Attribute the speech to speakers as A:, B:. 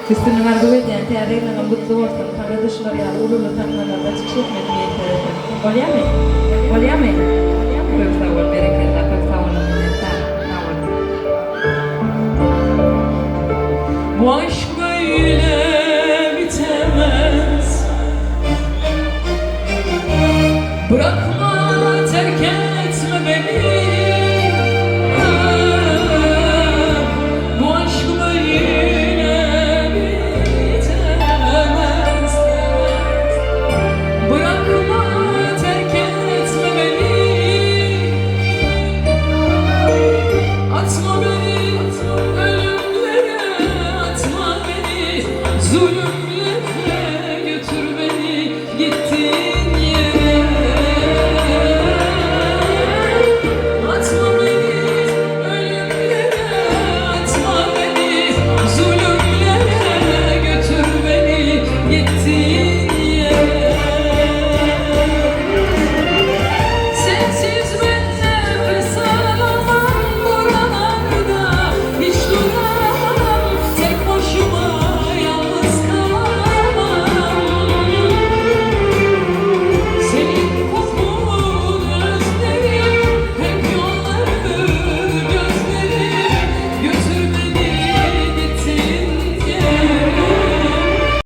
A: Üstünlik arzuw edýän, täze ýylyňam gutly bolsun, saňada şular ýaly uly uly sahnalarda çykyş etmek miýesser etsin. Bolýamy? Bolýamy? Köp sag bol, berekella, köp sag boluň, minnetdar. Sag boluň.